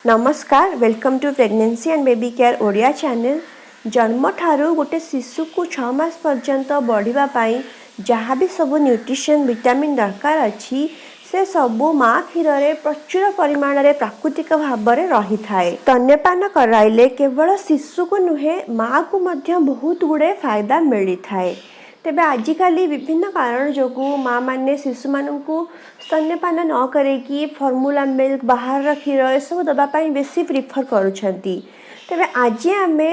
ନମସ୍କାର, welcome to Pregnancy and Baby Care Odia channel. ଜନ୍ମଠାରୁ ଗୋଟେ ଶିଶୁକୁ 6 ମାସ ପର୍ଯ୍ୟନ୍ତ ବଢ଼ିବା ପାଇଁ ଯାହା ବି ସବୁ ନ୍ୟୁଟ୍ରିସନ୍, ଭିଟାମିନ୍ ଦରକାର ଅଛି, ସେ ସବୁ ମା କ୍ଷୀରରେ ପ୍ରଚୁର ପରିମାଣରେ ପ୍ରାକୃତିକ ଭାବରେ ରହିଥାଏ। ସ୍ତନ୍ୟପାନ କରାଇଲେ କେବଳ ଶିଶୁକୁ ନୁହେଁ, ମାଆକୁ ମଧ୍ୟ ବହୁତ ଗୁଡ଼ିଏ ଫାଇଦା ମିଳିଥାଏ। ତେବେ ଆଜିକାଲି ବିଭିନ୍ନ କାରଣ ଯୋଗୁଁ ମାଆମାନେ ଶିଶୁମାନଙ୍କୁ ସ୍ତନ୍ୟପାନ ନ କରେଇକି ଫର୍ମୁଲା ମିଲ୍କ, ବାହାରର କ୍ଷୀର ଏସବୁ ଦେବା ପାଇଁ ବେଶୀ ପ୍ରିଫର୍ କରୁଛନ୍ତି। ତେବେ ଆଜି ଆମେ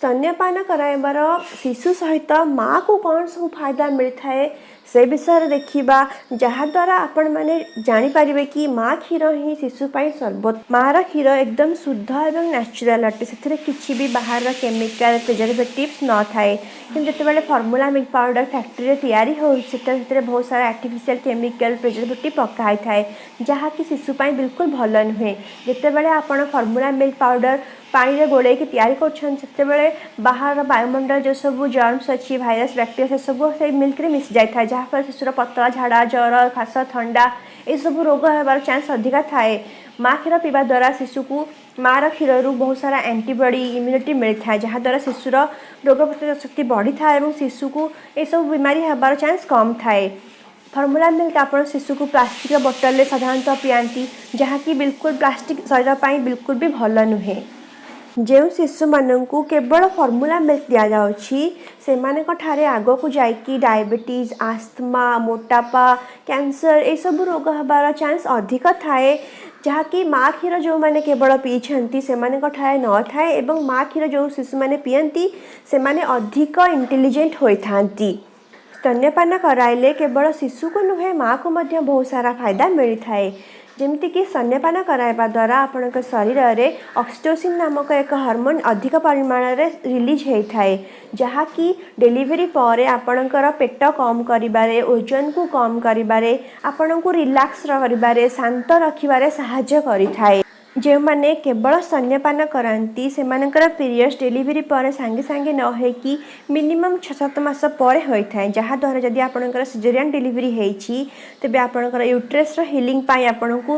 ସ୍ତନ୍ୟପାନ କରାଇବାର ଶିଶୁ ସହିତ ମାଆକୁ କ'ଣ ସବୁ ଫାଇଦା ମିଳିଥାଏ, ସେ ବିଷୟରେ ଦେଖିବା, ଯାହାଦ୍ୱାରା ଆପଣମାନେ ଜାଣିପାରିବେ କି ମା କ୍ଷୀର ହିଁ ଶିଶୁ ପାଇଁ ସର୍ବୋତ୍ତମ। ମାଆର କ୍ଷୀର ଏକଦମ ଶୁଦ୍ଧ ଏବଂ ନ୍ୟାଚୁରାଲ୍ ଅଟେ। ସେଥିରେ କିଛି ବି ବାହାରର କେମିକାଲ, ପ୍ରିଜରଭେଟିଭ୍ସ ନଥାଏ। କିନ୍ତୁ ଯେତେବେଳେ ଫର୍ମୁଲା ମିଲ୍କ ପାଉଡ଼ର ଫ୍ୟାକ୍ଟ୍ରିରେ ତିଆରି ହେଉଛି, ସେତେବେଳେ ସେଥିରେ ବହୁତ ସାରା ଆର୍ଟିଫିସିଆଲ କେମିକାଲ, ପ୍ରିଜରଭେଟିଭ୍ ପକା ହେଇଥାଏ, ଯାହାକି ଶିଶୁ ପାଇଁ ବିଲକୁଲ ଭଲ ନୁହେଁ। ଯେତେବେଳେ ଆପଣ ଫର୍ମୁଲା ମିଲ୍କ ପାଉଡ଼ର ପାଣିରେ ଗୋଳେଇକି ତିଆରି କରୁଛନ୍ତି, ସେତେବେଳେ ବାହାର ବାୟୁମଣ୍ଡଳ ଯେଉଁ ସବୁ ଜର୍ମସ୍ ଅଛି, ଭାଇରସ୍, ବ୍ୟାକ୍ଟେରିଆ, ସେସବୁ ସେଇ ମିଲ୍କରେ ମିଶି ଯାଇଥାଏ, ଯାହାଫଳରେ ଶିଶୁର ପତଳା ଝାଡ଼ା, ଜ୍ୱର, କାଶ, ଥଣ୍ଡା ଏସବୁ ରୋଗ ହେବାର ଚାନ୍ସ ଅଧିକା ଥାଏ। ମା କ୍ଷୀର ପିଇବା ଦ୍ୱାରା ଶିଶୁକୁ ମାଆର କ୍ଷୀରରୁ ବହୁତ ସାରା ଆଣ୍ଟିବଡି, ଇମ୍ୟୁନିଟି ମିଳିଥାଏ, ଯାହାଦ୍ୱାରା ଶିଶୁର ରୋଗ ପ୍ରତିରୋଧକ ଶକ୍ତି ବଢ଼ିଥାଏ ଏବଂ ଶିଶୁକୁ ଏସବୁ ବିମାରୀ ହେବାର ଚାନ୍ସ କମ୍ ଥାଏ। ଫର୍ମୁଲା ମିଲ୍କ ଆପଣ ଶିଶୁକୁ ପ୍ଲାଷ୍ଟିକ୍ର ବୋଟଲରେ ସାଧାରଣତଃ ପିଆନ୍ତି, ଯାହାକି ବିଲକୁଲ ପ୍ଲାଷ୍ଟିକ୍ ଶରୀର ପାଇଁ ବିଲକୁଲ ବି ଭଲ ନୁହେଁ। ଯେଉଁ ଶିଶୁମାନଙ୍କୁ କେବଳ ଫର୍ମୁଲା ମିଲ୍କ ଦିଆଯାଉଛି, ସେମାନଙ୍କ ଠାରେ ଆଗକୁ ଯାଇକି ଡାଇବେଟିସ୍, ଆସ୍ଥମା, ମୋଟାପା, କ୍ୟାନ୍ସର ଏସବୁ ରୋଗ ହେବାର ଚାନ୍ସ ଅଧିକ ଥାଏ, ଯାହାକି ମା କ୍ଷୀର ଯେଉଁମାନେ କେବଳ ପିଇଛନ୍ତି, ସେମାନଙ୍କ ଠାରେ ନଥାଏ ଏବଂ ମା କ୍ଷୀର ଯେଉଁ ଶିଶୁମାନେ ପିଅନ୍ତି, ସେମାନେ ଅଧିକ ଇଣ୍ଟେଲିଜେଣ୍ଟ ହୋଇଥାନ୍ତି। ସ୍ତନ୍ୟପାନ କରାଇଲେ କେବଳ ଶିଶୁକୁ ନୁହେଁ, ମାଆକୁ ମଧ୍ୟ ବହୁତ ସାରା ଫାଇଦା ମିଳିଥାଏ। ଯେମିତିକି ସ୍ତନ୍ୟପାନ କରାଇବା ଦ୍ୱାରା ଆପଣଙ୍କ ଶରୀରରେ ଅକ୍ସିଟୋସିନ୍ ନାମକ ଏକ ହରମୋନ୍ ଅଧିକ ପରିମାଣରେ ରିଲିଜ୍ ହୋଇଥାଏ, ଯାହାକି ଡେଲିଭରି ପରେ ଆପଣଙ୍କର ପେଟ କମ୍ କରିବାରେ, ଓଜନକୁ କମ୍ କରିବାରେ, ଆପଣଙ୍କୁ ରିଲାକ୍ସ କରିବାରେ, ଶାନ୍ତ ରଖିବାରେ ସାହାଯ୍ୟ କରିଥାଏ। ଯେଉଁମାନେ କେବଳ ସ୍ତନ୍ୟପାନ କରାନ୍ତି, ସେମାନଙ୍କର ପିରିୟଡ଼୍ସ ଡେଲିଭରି ପରେ ସାଙ୍ଗେ ସାଙ୍ଗେ ନ ହେଇକି ମିନିମମ୍ 6-7 ମାସ ପରେ ହୋଇଥାଏ, ଯାହାଦ୍ୱାରା ଯଦି ଆପଣଙ୍କର ସିଜରିଆନ୍ ଡେଲିଭରି ହେଇଛି, ତେବେ ଆପଣଙ୍କର ୟୁଟ୍ରସ୍ର ହିଲିଂ ପାଇଁ ଆପଣଙ୍କୁ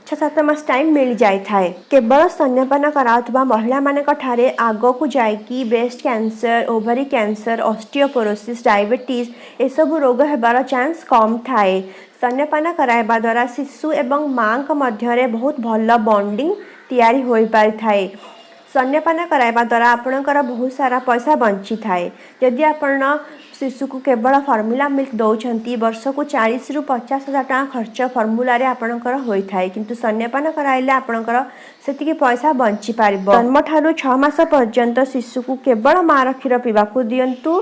6-7 ମାସ ଟାଇମ୍ ମିଳିଯାଇଥାଏ। କେବଳ ସ୍ତନ୍ୟପାନ କରାଉଥିବା ମହିଳାମାନଙ୍କ ଠାରେ ଆଗକୁ ଯାଇକି breast cancer, ovary cancer, osteoporosis, diabetes ଏସବୁ ରୋଗ ହେବାର ଚାନ୍ସ କମ୍ ଥାଏ। ସ୍ତନ୍ୟପାନ କରାଇବା ଦ୍ୱାରା ଶିଶୁ ଏବଂ ମାଆଙ୍କ ମଧ୍ୟରେ ବହୁତ ଭଲ ବଣ୍ଡିଂ ତିଆରି ହୋଇପାରିଥାଏ। ସ୍ତନ୍ୟପାନ କରାଇବା ଦ୍ୱାରା ଆପଣଙ୍କର ବହୁତ ସାରା ପଇସା ବଞ୍ଚିଥାଏ। ଯଦି ଆପଣ ଶିଶୁକୁ କେବଳ ଫର୍ମୁଲା ମିଲ୍କ ଦେଉଛନ୍ତି, ବର୍ଷକୁ 40ରୁ 50 ହଜାର ଟଙ୍କା ଖର୍ଚ୍ଚ ଫର୍ମୁଲାରେ ଆପଣଙ୍କର ହୋଇଥାଏ। କିନ୍ତୁ ସ୍ତନ୍ୟପାନ କରାଇଲେ ଆପଣଙ୍କର ସେତିକି ପଇସା ବଞ୍ଚିପାରିବ। ଜନ୍ମଠାରୁ 6 ମାସ ପର୍ଯ୍ୟନ୍ତ ଶିଶୁକୁ କେବଳ ମାଆର କ୍ଷୀର ପିଇବାକୁ ଦିଅନ୍ତୁ।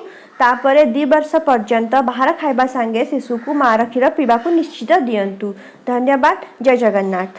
ତାପରେ 2 ବର୍ଷ ପର୍ଯ୍ୟନ୍ତ ବାହାର ଖାଇବା ସାଙ୍ଗେ ଶିଶୁକୁ ମାଆର କ୍ଷୀର ପିଇବାକୁ ନିଶ୍ଚିତ ଦିଅନ୍ତୁ। ଧନ୍ୟବାଦ। ଜୟ ଜଗନ୍ନାଥ।